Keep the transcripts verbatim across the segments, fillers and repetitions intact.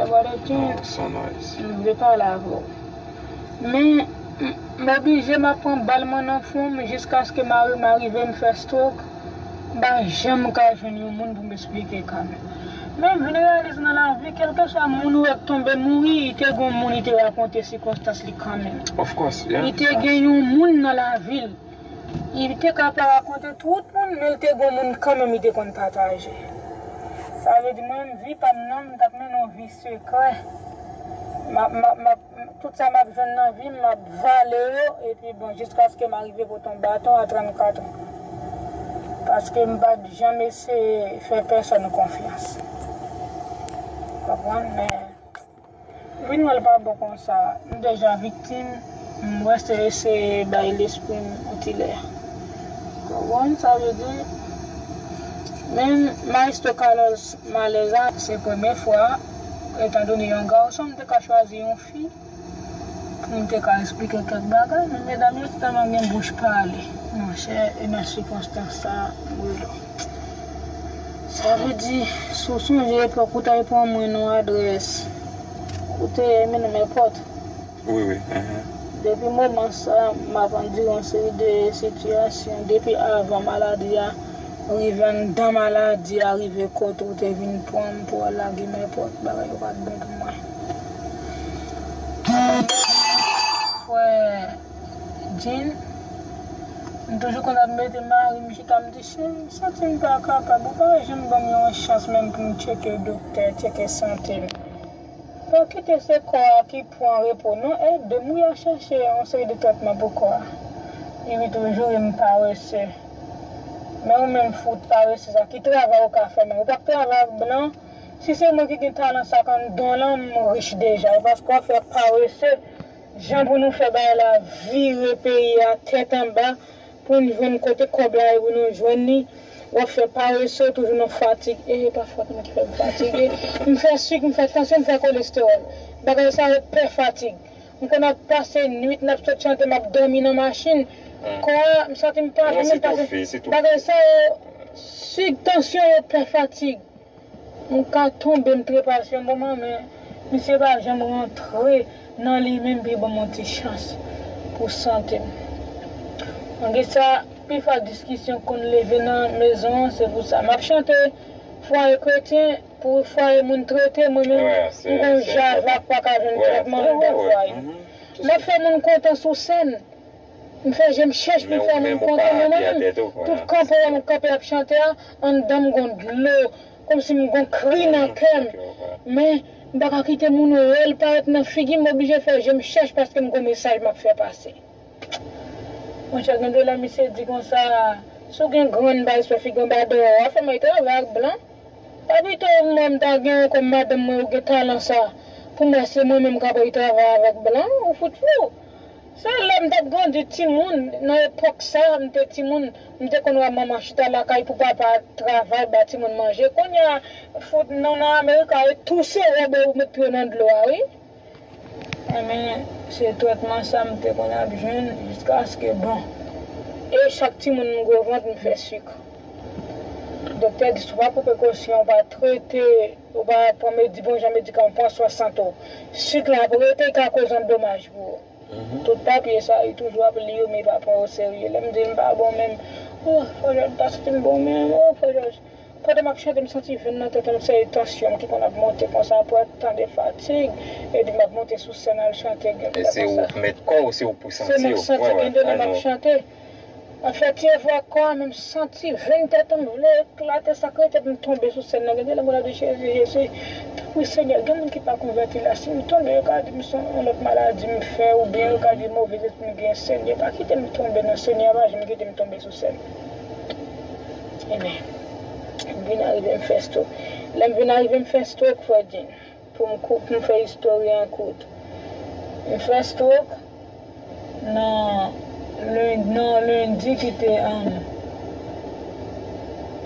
Brother King, m vle pale avè w. Men, m, m oblije m ap pran bal mwen nan fwon m jiskaske mari m arive m fè stroke. M pa janm ka jwenn yon moun pou m esplike ka m. Men m vin reyalize nan lavi, kèlkeswa moun ou wè k tonbe mouri, li te gon moun li te rakonte sikonstans li kanmenm. Of course, yeah. Li te gen yon moun nan lavi l. Li te ka pa rakonte tout moun, men l te gon moun kanmenm li te konn pataje. Sa vle di mwen menm, vi pa m nan, m t ap mennen yon vi sekrè. M ap, m ap, m ap, tout sa m ap jwenn nan vi m, m ap vale yo, epi bon, jiskaske m arive pote yon baton a trannkat an. Paske m pa t janm eseye fè pèsòn konfyans. Konprann? Men, vin wè l pa bon konsa. M deja viktim, m wè se eseye bay lespri m yon ti lè. Konprann sa vle di? Men Maestro Carlos Malèza, se premye fwa, etandone yon gason, m te ka chwazi yon fi pou m te ka esplike kèk bagay, men medam yo tèlman gen bouch pale. Monchè, e nan sikonstans sa, m rele w. Sa vle di, si w sonje epòk ou t al pran mwen nan adrès, ou te mennen m epòt. Wi, wi. Depi moman sa, m ap andire yon seri de sitiyasyon. Depi avan maladi a rive, anndan maladi a rive kote w te vin pran m pou al lage m epòt, bagay yo pa t bon pou mwen. Frè Jean, m toujou konn ap mete mari m chita, m di, cheri, m santi m pa kapab, ou pa janm ban m yon chans menm pou m tcheke doktè, tcheke sante m. Pa kite se kò a ki pran repo non, ede m wi a chèche yon seri de tretman pou kò a. Epi toujou e m parese. Men ou menm fout parese sa, ki travay ou ka fè menm? Ou p ap travay ak blan? Si se mwen ki gen talan sa k anndan w lan, m rich deja. E paske w ap fè parese, jan pou nou fè bagay la vire peyi a tèt anba, pou n jwenn kote kòb la ye pou nou jwenn li, w ap fè parese, w toujou nan fatig. E pa fòt mwen ki fè m fatige. M fè sik, m fè tansyon, m fè kolestewòl. Bagay sa yo pè fatig. M konn ap pase nwit, n ap sot chante, m ap dòmi nan machin. Kò a, m santi m pa vle menm pase. Bagay sa yo, sik, tansyon yo pè fatig. M ka tonbe, m trepase yon moman, men misye pa janm rantre nan li menm pou l ban m yon ti chans pou sante m. Malgre sa, pifwa diskisyon konn leve nan mezon an, se pou sa. M ap chante fwaye kretyen, pou fwaye moun trete, mwen menm, m gon java k pa ka jwenn tretman anndan fwaye. M ap fè moun kontan sou sèn. M fè je m chèch pou m fè moun kontan, men mwen menm, tout kanpe w wè m kanpe ap chante a, anndan m gon dlo, kòmsi m gon kri nan kè m. Men, m pa ka kite moun wè l parèt nan figi m, m oblije fè je m chèch paske m gon mesaj m ap fè pase. Monchè, gen de lè misye di konsa, si w gen grenn bay sou figi w, anba dèyè w, w ap fè m al travay ak blan. Pa pito mwen m ta gen w kòm madanm mwen, ou gen talan sa, pou m wè se mwen menm k ap al travay avèk blan, ou fout fou. Se lè m t ap grandi timoun, nan epòk sa, m te timoun, m te konn wè manman chita lakay pou papa travay ba timoun manje. Kounye a, fout nou nan Amerik a, e touse wòb ou met pye w nan dlo a, wi. Enben, se tretman sa m te konn ap jwenn jiskaske, bon. E chak timoun m gwo vant, m fè sik. Doktè di, si w pa pran prekosyon, w pa trete, ou pa pran medi-, bon jan medikaman, pran swen sante w, sik la ap rete, li ka koz yon domaj pou ou. Tout papye sa, li toujou ap li yo, men li pa pran yo serye. Lè m di l m pa bon menm, oh, Frè Jòj, m pa santi m bon menm, oh, Frè Jòj. Pandan m ap chante, m santi venn nan tèt mwen, se tansyon m ki konn ap monte konsa, apre tan de fatig, epi m ap monte sou sèn al chante, gen de lè konsa. E se ou k mèt kò w, se ou k pou santi w. Se mwen k santi, gen de lè m ap chante. M ap fè ti efò ak kò a, men m santi venn tèt mwen vle eklate, sakre tèt m tonbe sou sèn nan. Gen de lè m konn ap di, Jezi, Jezi, tanpri Senyè, gen moun ki pa konvèti la, si m tonbe, yo ka di m se yon lòt maladi m fè, oubyen yo ka di move lespri m gen, Senyè, pa kite m tonbe non, Senyè, pa janm kite m tonbe sou sèn. Enben, m vin arive m fè stroke. Lè m vin arive m fè stroke, frè Jean, pou m kou-, pou m fè istòri an kout. M fè stroke nan len-, nan lendi ki te, um,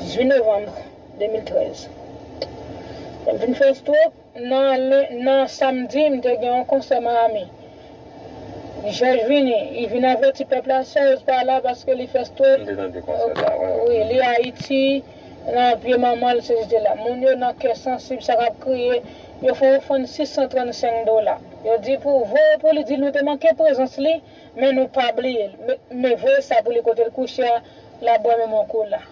dizuit novanm de mil trèz. Lè m vin fè stroke, nan len-, nan samdi, m te gen yon konsè Miami. Jòj vini, li vin avèti pèp la, Serge pa la paske li fè stroke. M te tande konsè sa, wi, wi. Wi, li Ayiti, nan pye manman l, se jete la. Moun yo nan kè sansib, sa k ap kriye, Yo fè yon ofrann sis san trannsenk dola. Yo di pou voye pou li, di nou te manke prezans li, men nou pa bliye l. Men, men voye sa pou li kote l kouche a, l ap bwè menm yon kola.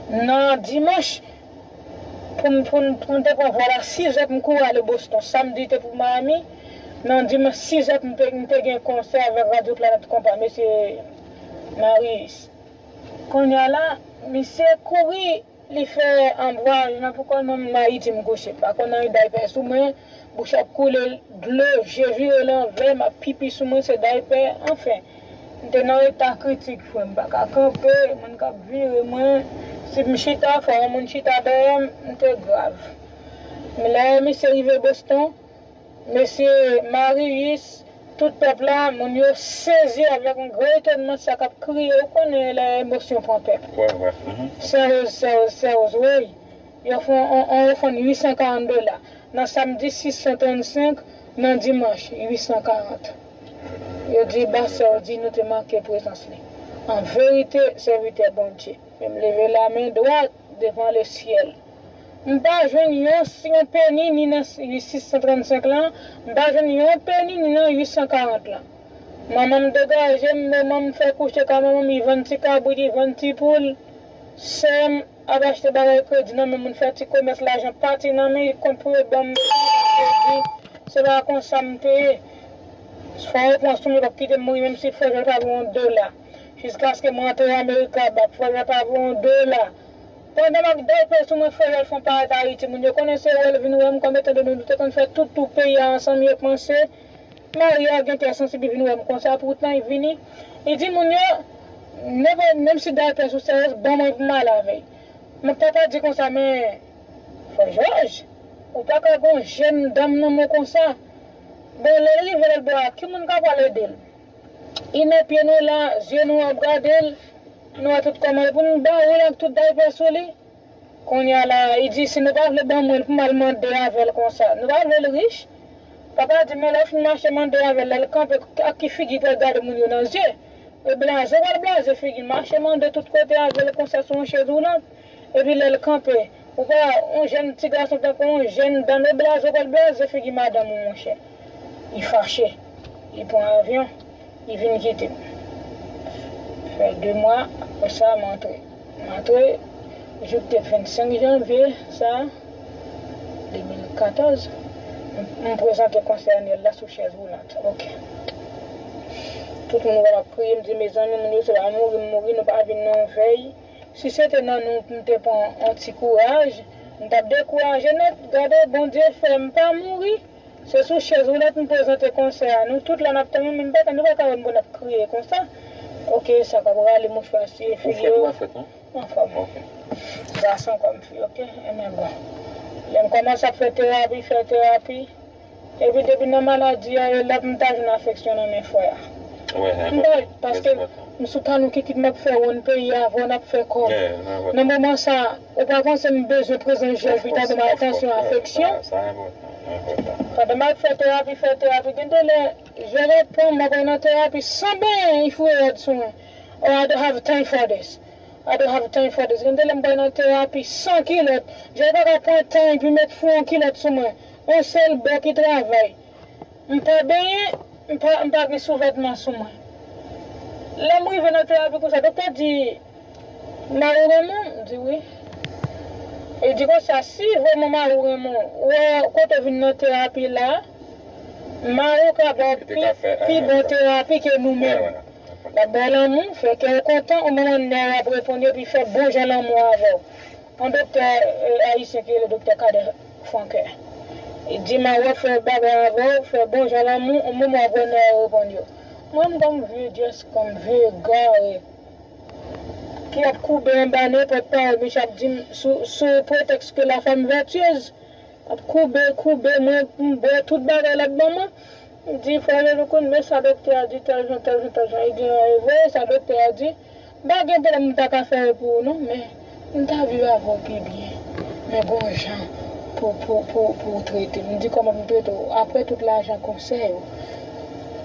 Nan dimanch, pou m, pou m, pou m te pran vòl a sizè pou m kouri ale Boston. Samdi te pou Miami. Nan dimanch, sizè pou m te, m te gen konsè avèk Radyo Planèt Konpa, mesye Marius. Kounye a la, misye kouri, li fè anbwaj nan pou kò l, mwen menm Ayiti m kouche. M pa konn anyen daypè sou mwen, bouch ap koule dlo, je vire lanvè, m ap pipi sou mwen, se daypè, anfen. M te nan eta kritik, frè m, m pa ka kanpe, moun k ap vire mwen. Si m chita, fò yon moun chita dèyè m, m te grav. Men lè misye rive Boston, mesye Marius, tout pèp la, moun yo sezi avèk yon gran etònman, sa k ap kriye, ou konnen lè emosyon pran pèp. Wè, wè. Mhm. Sèyoz, sèyoz, sèyoz, wi. Yo fè yon, yon, yon ofrann uit san karant dola. Nan samdi, sis san trannsenk, nan dimanch, uit san karant. Yo di, ba sè w di nou te manke prezans li. An verite, sèvitè Bondye. Men m leve lamen dwat devan lesyèl. M pa jwenn yon, yon peni ni nan sis san trannsenk lan, m pa jwenn yon peni ni nan uit san karant lan. Manman m degaje m, manman m fè kouche ka manman m, li vann ti kabrit, li vann ti poul. Sè m ap achte bagay kredi nan men moun, fè ti komès, lajan pati nan men, li kont pou yo ban m kredi. Se pa konsa m te ye. Fò yo pran sou mwen, yo p ap kite m mouri, menm si frè Jòl pa voye yon dola. Jiskaske mwen antre Amerika, ba frè Jòl pa voye yon dola. Pandan m ap daypè sou mwen, frè Jòl fè yon parèt Ayiti, moun yo konnen se wè l vin wè m, kòm etan done nou te konn fè tout tou peyi a ansanm, yo panse Maria gen kè sansib, li vin wè m konsa, poutan li vini. Li di moun yo, nenpòt, menm si daypè sou sèyèz, ban mwen pou m ale avè l. Men papa di konsa, men, frè Jòj, ou pa ka gon jèn dam nan men w konsa. Bon, lè l rive lòt bò a, ki moun k ap pral ede l? Li nan pye nou la, zye nou ap gade l, nou wè tout kòman l pou n ban ou l ak tout daypè sou li. Kounye a la, li di, si nou pa vle ban mwen l pou m al mande avè l konsa, nou pa vle l rich? Papa di, men lè w fin mache mande avè l, lè l kanpe, ak ki figi l pral gade moun yo nan zye? E blaze w pral blaze figi l, mache mande tout kote avè l konsa sou yon chèz woulant. Epi lè l kanpe, ou pa, yon jèn ti gason tankou yon jèn dam, e blaze w pral blaze figi madanm ou, monchè. Li fache. Li pran avyon. Li vin kite m. Fè de mwa, apre sa, m antre. M antre, jou k te vennsenk janvye, sa, de mil katòz, m, m prezante konsè anyèl la sou chèz woulant. Ok. Tout moun wè m ap kriye, m di, mezanmi, moun yo, se pa mouri m mouri, nou pa vin nan yon vèy. Si se te nan nou, m te pran yon ti kouraj, m t ap dekouraje nèt. Gade, Bondye fè m pa mouri. Se sou chèz woulant m prezante konsè a. Nou tout la n ap tann, men m pa tann, nou pa ka wè m pou n ap kriye konsa. Ok, sa k ap rale mouchwa siye figi yo. Ou fèt, ou pa fèt, non? Anfòm. Ok. Gason kòm fi, ok? Ebyen bon. Lè m kòmanse ap fè terapi, fè terapi. Epi depi nan maladi a, e la pou m ta jwenn afeksyon nan men frè a. M pa, paske m sou talon kikit m ap fè wonn peyi a avè w, n ap fè kòb. Nan moman sa, ou pa panse m bezwen prezans Jèl pou ta ban m atansyon, afeksyon? Pandan m ap fè terapi, fè terapi, gen de lè, je reponn, m ap nan terapi san benyen, li foure rad sou mwen. Oh, I don't have time for this. I don't have time for this. Gen de lè m pral nan terapi san kilòt. Je pa ka pran tan epi met fou yon kilòt sou mwen. Yon sèl bò ki travay. M pa benyen, m pa, m pa gen souvètman sou mwen. Lè m rive nan terapi konsa, doktè di, mari w renmen w? M di wi. Li di konsa, si vrèman mari w renmen w, wè kote w vin nan terapi la, mari w ka ba w pi, pi bon terapi ke nou menm. L ap ba w lanmou, fè kè w kontan, yon manman nèg ap reponn yo, epi fè bon jan lanmou avè w. Yon doktè, eh, ayisyen ki rele doktè Kader Franquin. Li di, mari w ap fè bagay avè w, fè bon jan lanmou, yon manman ap wè nèg yo reponn yo. Mwen, m kòm vye dyès, kòm vye egare, ki ap koube anba nenpòt pawòl misye ap di m sou, sou pretèks ke la femme vertueuse. Ap koube, koube, mwen, m bwè tout bagay l ap ban mwen. M di, frè Jean-Louis, men sa doktè a di, tèl jan, tèl jan, tèl jan. Li di, e vre, sa doktè a di. M pa gen pwoblèm, m ta ka fè l pou ou, non, men m ta viv avè w pi byen. Men gon jan pou, pou, pou, pou w trete m. M di, kòman pou m trete w? Apre tout lajan konsè yo,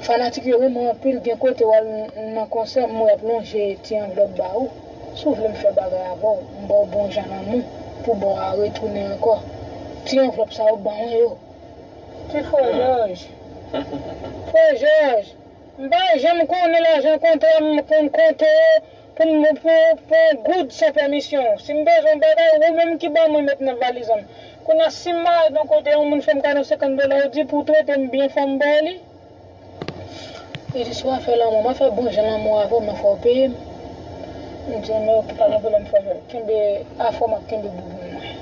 fanatik yo renmen w anpil, gen kote w al nan konsè, m wè y ap lonje ti anvlòp ba ou. Si w vle m fè bagay avè w, m ba w bon jan lanmou pou ba w a retounen ankò. Ti anvlòp sa yo ban mwen yo. Men frè Jòj. Frè Jòj. M pa janm konnen lajan kontra m konn konte pou m pou, pou yon goud san pèmisyon w. Si m bezwen yon bagay, ou menm ki ban mwen met nan valiz an. Kounye a, si m al nan kote yon moun fè m kado senkant dola, ou di pou w trete m byen, fò m ba w li. Li di, si w ap fè lanmou, m ap fè bon jan lanmou avè w, men fò w peye m. M di, men pa gen pwoblèm, frè Jòj. Kenbe afè w, m ap kenbe boubou mwen.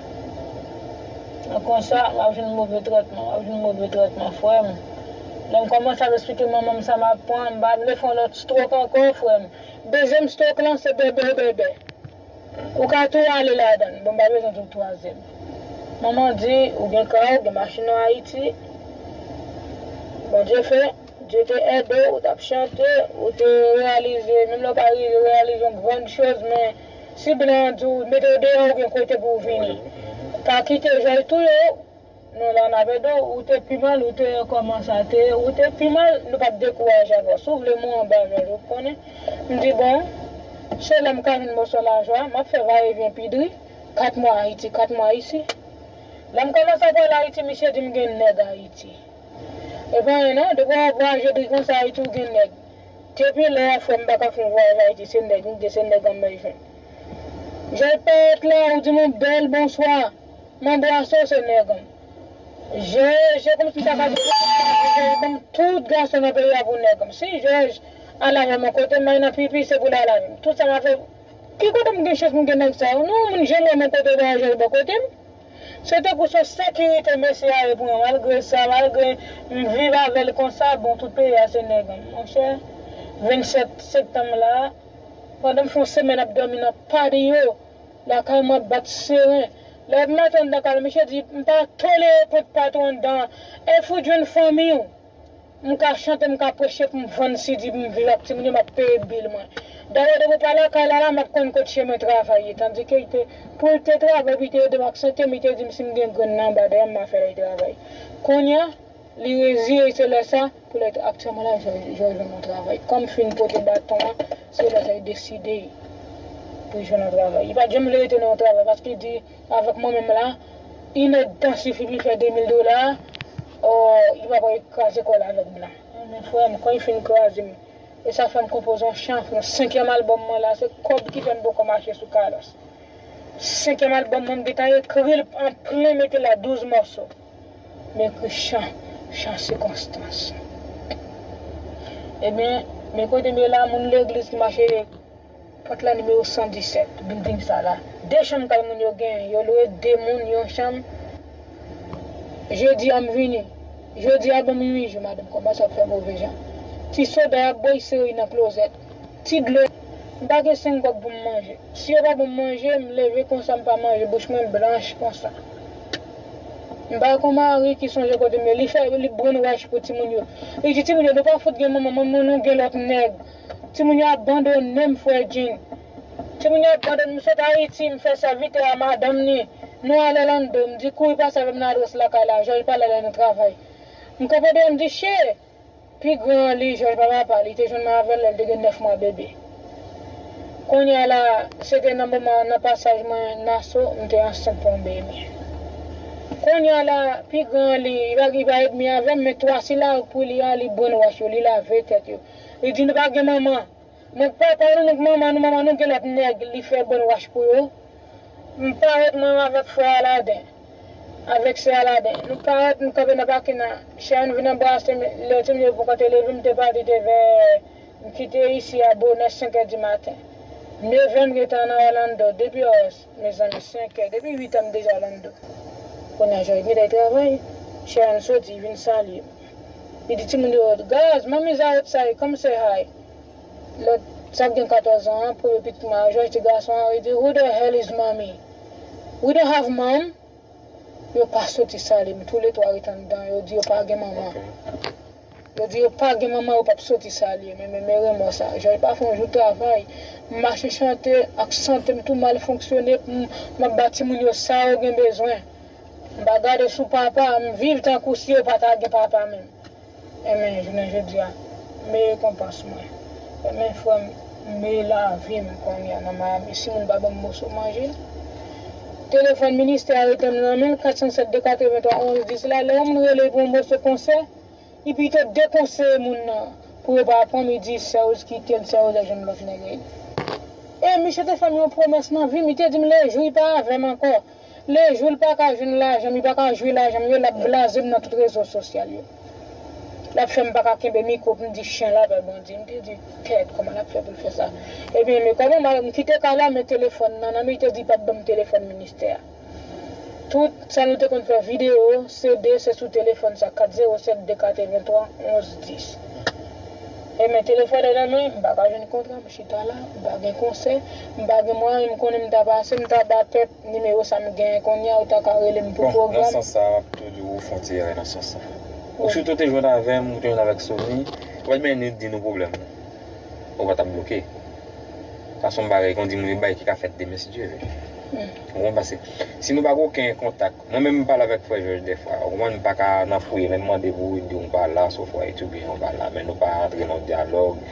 Konsa, m ap jwenn move tretman, m ap jwenn move tretman, frè m. Lè m kòmanse ap eksplike manman m sa m ap pran, m pa vle fè yon lòt stroke ankò, frè m. Dezyèm stroke lan, se bèbè, bèbè. Ou ka tou ale ladan l. Bon, m pa bezwen tou twazyèm. Manman di, ou gen kay, ou gen machin an Ayiti. Bondye fè, Dye te ede w, ou t ap chante, ou te reyalize, menm lè w pa rive reyalize yon grann choz, men si blan an di w, mete w deyò, ou gen kote pou w vini. Pa kite Jòj touye w. Non, la n ap ede w, ou te pi mal, ou te kòmanse a te, ou te pi mal, nou p ap dekouraje avè w. Si w vle mwen anba Jòj, ou konnen. M di, bon, se lè m ka jwenn mòso lajan, m ap fè vayevyen pi dri, kat mwa Ayiti, kat mwa isi. Lè m kòmanse ap al Ayiti, misye di m gen nèg Ayiti. E pa anyen non, depi w ap vwayaje dri konsa, Ayiti, ou gen nèg. Depi lè a, frè m, m pa ka fè yon vwayaj Ayiti, se nèg m gen, se nèg an m bezwen. Jòj parèt la, ou di m yon bèl bonswa. M anbrase w, se nèg an m. Je, se kòmsi m ta ka di, Jòj ban m tout gason nan peyi a pou nèg an m. Si Jòj al avè m yon kote, m al nan pipi, se pou l al avè m. Tout sa m ap fè, ki kote m gen chans pou m gen nèg sa yo? Non, moun janm wè m yon kote, pa Jòj bò kote m. Se tankou se yon sekirite mesye a ye pou mwen. Malgre sa, malgre m viv avè l konsa, bon, tout peyi a se nèg an m. Monchè, vennsèt septanm la, pandan m fè yon semèn ap dòmi nan patio, lakay mwen ap bat seren. Lè m antre anndan kay la, misye di, m pa tolere kont patwon anndan. E fout jwenn fanmi w. M ka chante, m ka preche pou m vann si di pou m viv ak timoun yo, m ap peye bil mwen. Dayè, depi w pa lakay la, la, m ap konn kot chemen travay ye. Tandike, li te, pou l te travay, pou l te ede m ak sante m, li te di m si m gen grenn nan anba dèyè m, m a fè l al travay. Kounye a, li reziye, se lè sa, pou lè aktyèlman la, Jòj, Jòj jwenn yon travay. Kòm m fin pote baton an, se lè sa, li deside pou l jwenn yon travay. Li pa t janm vle rete nan yon travay, paske li di, avèk mwen menm la, inèdtan sifi pou l fè de mil dola, o, li pa pral kraze kò l avèk m la. Men frè m, kan li fin kraze m, e sa fè m konpoze yon chan, yon senkyèm albòm mwen la, se kòb ki fè m poko mache sou kalòs. Senkyèm albòm mwen, m gentan ekri l an plen, mete la douz mòso. M ekri chan, chan sikonstans. Ebyen, men kote m ye la, moun legliz ki mache pòt la nimewo san disèt, bilding sa la. De chanm kay moun yo genyen, yo lwe de moun yon chanm. Jedi a m vini. Jodi a ban m uit jou, madanm kòmanse ap fè move jan. Ti soda y ap bwè, y sere nan klozèt. Ti dlo, m pa gen senk kòb pou m manje. Si yo pa ban m manje, m leve konsa, m pa manje, bouch mwen blanch konsa. M pa kon mari ki sonje kote m ye. Li fè, li brainwash pou timoun yo. Li di timoun yo, nou pa fout gen manman, manman nou gen lòt nèg. Timoun yo abandone m, frè Jean. Timoun yo abandone m, m sot Ayiti, m fè sèvitè a madanm ni. Nou al Orlando, m di kouri pase avè m nan adrès lakay la, Jòj pral ale nan travay. M kanpe deyò, m di, che! Pi gran an li, Jòj pa papa, li te jwenn mwen avè l lè l te gen nèf mwa bebe. Kounye a la, se te nan moman, nan pasaj mwen Naso, m te ansent pou yon bebe. Kounye a la, pi gran an li, li pa, li pa edmi avè m, men twa sila pou li a, li brainwash yo, li lave tèt yo. Li di nou pa gen manman. Nèg papa nou, nèg manman nou, manman nou gen lòt nèg, li fè brainwash pou yo. M parèt mwen avèk frè Aladen, avèk sè Aladen. Nou parèt, nou kanpe nan pakin nan. Sharon vin anbrase m, lè timoun yo poko te leve, m te pati te vè, m kite isi a bonè senk è di maten. Neve m gentan nan Orlando, depi os, mezanmi, senk è, depi uit è m deja Orlando. Kounye a, Jòj gentan travay, Sharon soti, vin salye m. Li di timoun yo, guys, mommy's outside, come say hi. Lòt, sa k gen katòz an an, premye pitit mwen an, Jòj ti gason an, li di, who the hell is mommy? We don't have mom. Yo pa soti salye m, toulètwa ret anndan, yo di yo pa gen manman. Yo di yo pa gen manman, yo p ap soti salye m, men, men, men renmò sa. Jòj pa fè yon jou travay. M mache chante ak sante m tou mal fonksyone, m, m ap ba timoun yo sa yo gen bezwen. M pa gade sou papa, m viv tankou si yo pa ta gen papa menm. Enben, jounen jodi a, m rekonpans mwen. Enben, frè m, m lavi m kounye a nan Miami. Si moun pa ban m moso manje, Telefòn ministè a rete nan men l, kat san sèt de katrevenntwa onz dis la, lè yon moun rele pou yon moso konsè, li pito dekonseye moun nan pou yo pa pran m, li di Serge kite l, Serge al jwenn lòt nèg. E misye te fè m yon pwomès nan vi m, li te di m le jou li pa avè m ankò, le jou l pa ka jwenn lajan m, li pa ka jwe lajan m yo, l ap blaze m nan tout rezo sosyal yo. L ap fè m pa ka kenbe mikwo pou m di chen la pè Bondye. M te di, tèt, kòman l ap fè pou l fè sa? Ebyen, men kòman m, m kite kay la, men telefòn nan nan men, li te di li p ap ban m telefòn ministè a. Tout sa nou te konn fè videyo, C D, se sou telefòn sa, kat zewo sèt de katrevenntwa onz dis. E men telefòn nan nan men, m pa ka jwenn kontra, m chita la, m pa gen konsè, m pa gen mwayen, m konnen m ta pase, m ta ba pèp nimewo sa m genyen kounye a, ou ta ka rele m pou pwogram. Bon, nan sans sa, m ap tou di w ou fè yon ti erè nan sans sa. Ou sitou te jwenn avè m, ou te jwenn avèk Sony, ou pa t menm di nou pwoblèm ou. Ou pa t ap bloke. Sa se yon bagay, kon di moun, yon bagay ki ka fèt demen, si Dye vle. Ou konprann? Paske si nou pa gen okenn kontak, mwen menm m pale avèk frè Jòj dèfwa, ou konprann, m pa ka nan fouye, lè m mande pou ou, di w m pa la, sofwa etidyan ou pa la, men nou pa antre nan dyalòg,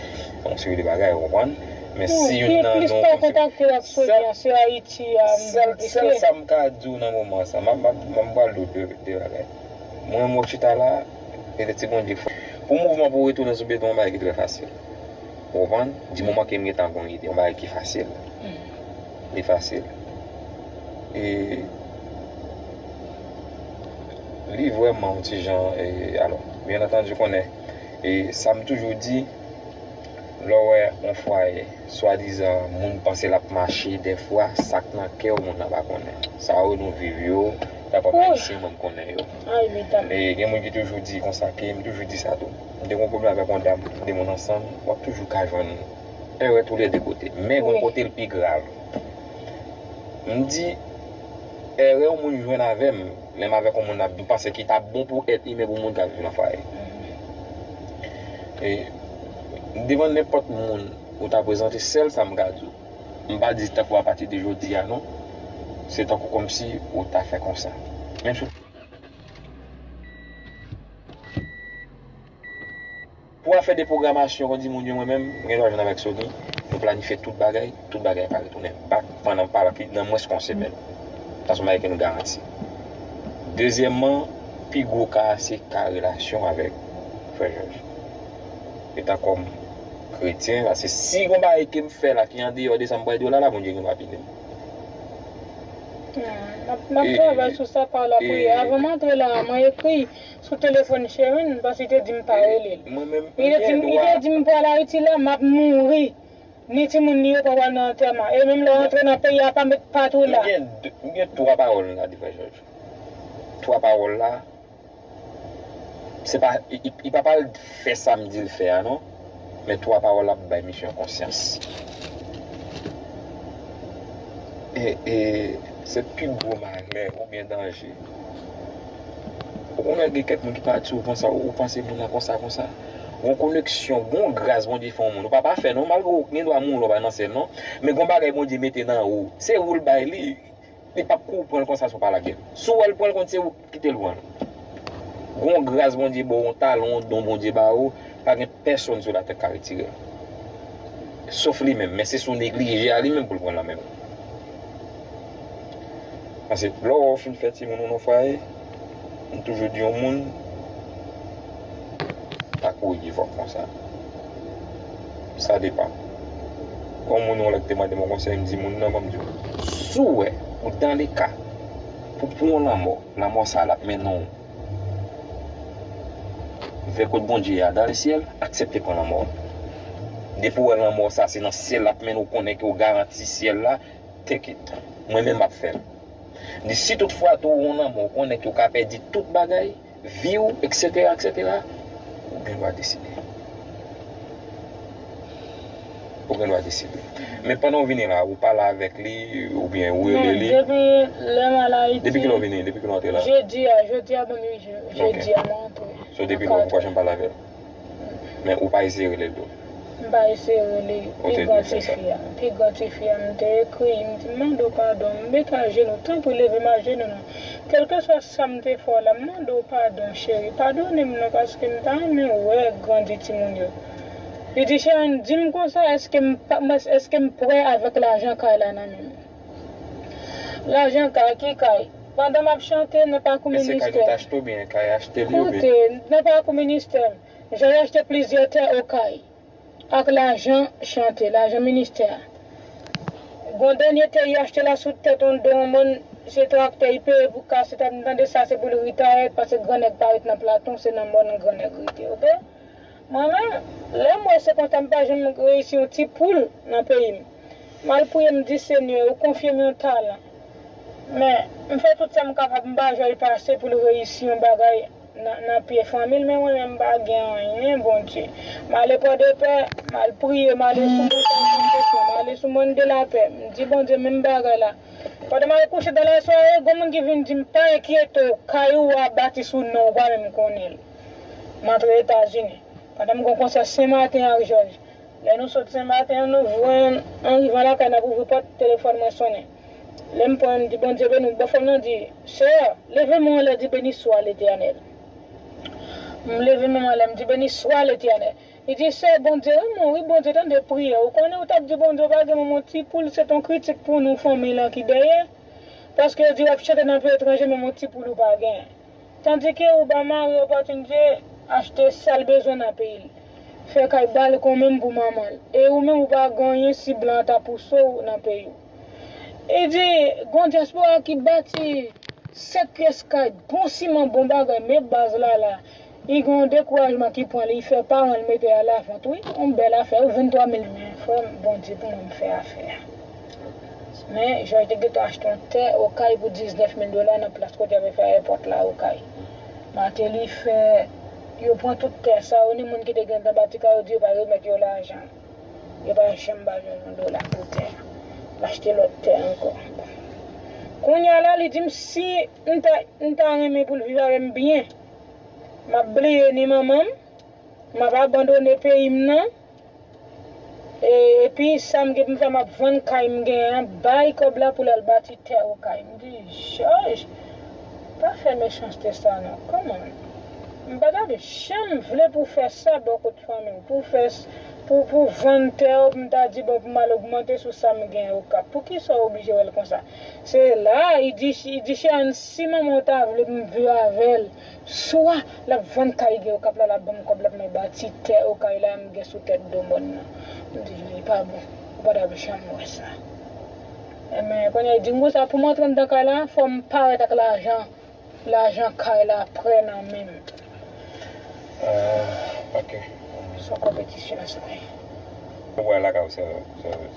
yon seri de bagay, ou konprann? Men si youn nan nou kontakte l ak Sony an, se Ayiti a m. Sèl, sèl sa m ka di w nan moman sa, m ap, m ap, m ap pral di w de, de bagay. Mwen, mwen chita la, e de ti Bondye fò. Pou mouvman pou retounen sou beton, yon bagay ki trè fasil. Ou konprann? Di moman ke m gentan gon ide, yon bagay ki fasil. Li fasil. E li vrèman yon ti jan, e, alò, byen antandi, ou konnen, e sa m toujou di, lè w wè yon fwaye, swadizan, moun panse l ap mache, dèfwa, sa k nan kè w, moun nan pa konnen. Sa yo nou viv yo, ta pèp ayisyen, mwen m konnen yo. E gen moun ki toujou di konsa, ke m toujou di sa tou. M te gen yon pwoblèm avèk yon dam, de moun ansanm, w ap toujou ka jwenn erè toulède kote. Men gon kote l pi grav. M di, erè yon moun jwenn avè m, lè m avèk yon moun ap, m panse ki t ap bon pou èt imen pou moun k ap viv nan fwaye. E, devan nenpòt moun ou ta prezante, sèl sa m ka di w. M pa di tankou apati de jodi a non. Se tankou kòmsi ou ta fè konsa. Menm si Pou afè de pwogramasyon, kon di moun yo, mwen menm, m gen dwa jwenn avèk Sony, nou planifye tout bagay, tout bagay ka retounen back pandan pa nan mwens ke yon semèn. Sa se yon bagay ke nou garanti. Dezyèmman, pi gwo ka a se ka relasyon avèk frè Jòj. Etan kòm kretyen, paske si gon bagay ke m fè la ki andeyò de sa m pral di w la, la, Bondye gen dwa pini m. Hmm, m ap, m ap travay sou sa pa lapriyè. Avan m antre la, mwen ekri sou telefòn Sherine, paske li te di m pa rele l. Li te di m, li te di m pral Ayiti la, m ap mouri. Ni timoun li yo pa pral nan antèman. E menm lè w antre nan peyi a, pa met pat ou la. M gen de, m gen twa pawòl m ka di frè Jòj. Twa pawòl la, se pa, li, li, li pa pral fè sa m di l fè a non. Men twa pawòl la ap bay misye konsyans. E, e se pi gwo malè oubyen danje. Ou konnen gen kèk moun ki pati, ou panse, ou panse moun nan konsa, konsa. Gon koneksyon, gon gras Bondye fè yon moun. Ou pa pafè non, malgre ou gen dwa mouri lè w pa nan syèl non. Men gon bagay Bondye mete nan ou. Se ou l bay li. Li p ap kou pran l konsa si w pa lage l. Si w wè l pran l, konn se ou ki kite l pran l. Gon gras Bondye ba w, yon talon, yon don Bondye ba ou, pa gen pèsonn sou latè k ka retire l. Sof li menm, men se si w neglije a li menm pou l pran l nan men w. Paske lè w wè w fin fè timoun ou nan fwaye, m toujou di yon moun, pa kouri pi fò konsa. Sa depann. Gon moun yon lè ki te mande m yon konsèy, m di moun nan, ban m di w, si w wè ou dans le cas pou pran yon lanmò, lanmò sa a l ap mennen w vè kot Bondye a, dans le ciel, aksepte pran lanmò. Depi w wè lanmò sa a se nan syèl l ap mennen w, konnen ke w garanti syèl la, take it. Mwen menm m ap fè l. M di si tout fwa tou ou yon lanmò, ou konnen ke w ka pèdi tout bagay, vi w, etsetera, etsetera, ou gen dwa deside. Ou gen dwa deside. Men pandan w vini la, ou pale avèk li, oubyen ou rele li. Non, depi lè m al Ayiti. Depi kilè w vini? Depi kilè w antre la? Jedi a, jedi a ban m uit jou. Jedi a mwen antre. So depi lè ou poko janm pale avè l? Men ou pa eseye rele l tou? M pa eseye rele pi gran tifi a. Pi gran tifi a, m te ekri, m di, m mande w padon, m met ajenou, tanpri leve m ajenou non. Kèlkeswa sa m te fè w la, m mande w padon, cheri. Padone m non, paske m ta renmen wè grandi timoun yo. Li di, Sherine, di m konsa, èske m pa, èske m prè avèk lajan kay la nan men m? Lajan kay, ki kay? Pandan m ap chante nan pakou ministè. Èske kay nou t achte oubyen kay achte li oubyen? Koute, nan pakou ministè, jan yo achte plizyè tè Okay ak lajan chante, lajan ministè a. Gon dènye tè yo achte la sou tèt yon don, yon moun, se traktè li peye pou kase tèt, m tande sa se pou l retire, paske gran nèg pa ret nan Platon, se nan mòn gran nèg rete, oke? Mwen menm, lè m wè se konsa m pa janm reyisi yon ti poul nan peyi m. M al priye, m di, Senyè, ou konfye m yon talan. Men, m fè tout sa m kapab, m pa jwenn pase pou l reyisi yon bagay nan, nan pye fanmi l, men mwen menm m pa gen anyen, Bondye. M ale Pòdepè, m al priye, m ale sou Montay Santosyon, m ale sou Mòn de Lapè, m di, Bondye, menm bagay la. Pandan m al kouche dan lasware, gon moun ki vin di m, pa enkyete w, kay ou a bati sou non w, ou pa menm konnen l. M antre Etazini. Pandan m gen yon konsè Senmaten ak Jòj. Lè nou sot Senmaten an, nou jwenn, an rivan lakay, n ap ouvri pòt, telefòn mwen sonnen. Lè m pran, m di, Bondye beni w. Bòfrè m nan di, Sè, leve men w anlè, di, Beni swa Letènèl. M leve men m anlè, m di, Beni swa Letènèl. Li di, Sè, Bondye renmen w, wi, Bondye tande priyè w. Ou konnen, ou t ap di Bondye ou pa gen menm yon ti poul, se t on kritik pou nou, fanmi lan ki dèyè. Paske yo di w ap chante nan peyi etranje, menm yon ti poul ou pa gen. Tandike ou ba mari opòtinite achte sa l bezwen nan peyi l. Fè kay balkon menm pou manman l. E ou menm ou pa gen anyen si blan an ta pouse w nan peyi w. E di, gon dyaspora ki bati sèt pyès kay, bon siman, bon bagay, men baz la la. Li gen yon dekourajman ki pran li, li fè paran l mete a lavant, wi. Yon bèl afè, wi, venntwa mil, men frè m, Bondye pou mwen, m fè afè a. Men, Jòj te gentan achte yon tè Okay pou diznèf mil dola nan plas kote y ap fè ayewopò la Okay. Martelly fè, yo pran tout tè sa yo, ni moun ki te gentan bati kay yo di yo pa remèt yo lajan. Yo pa janm ba yo yon dola pou tè a. L achte lòt tè ankò. Kounye a la, li di m si m ta, m ta renmen pou l viv avè m byen, m ap bliye ni manman m, m ap abandone peyi m nan. E, epi sa m gen pou m fè, m ap vann kay m genyen an, bay kòb la pou l al bati tè Okay. M di, Jòj, pa fè mechanste sa non. Kòman? M pa t ap janm vle pou w fè sa bò kot fanmi w, pou w fè s-, pou, pou w vann tè w, pou m ta di, bon, pou m al ogmante sou sa m genyen Okap. Poukisa w oblije wè l konsa? Se la, li di, li di Cheyenne, si manman w ta vle pou m viv avè l, swa l ap vann kay gen Okap la, l ap ban m kòb la pou mwen bati tè Okay la m gen sou tèt do mòn nan. M di, li pa bon. Ou pa t ap janm wè sa. Enben, kounye a, li di m konsa, pou m antre anndan kay la, fò m parèt ak lajan, lajan kay la prè nan men m. Ah, ok. Se yon konpetisyon sa ye. Ou wè lakay ou sèvyèz, sèvyèz.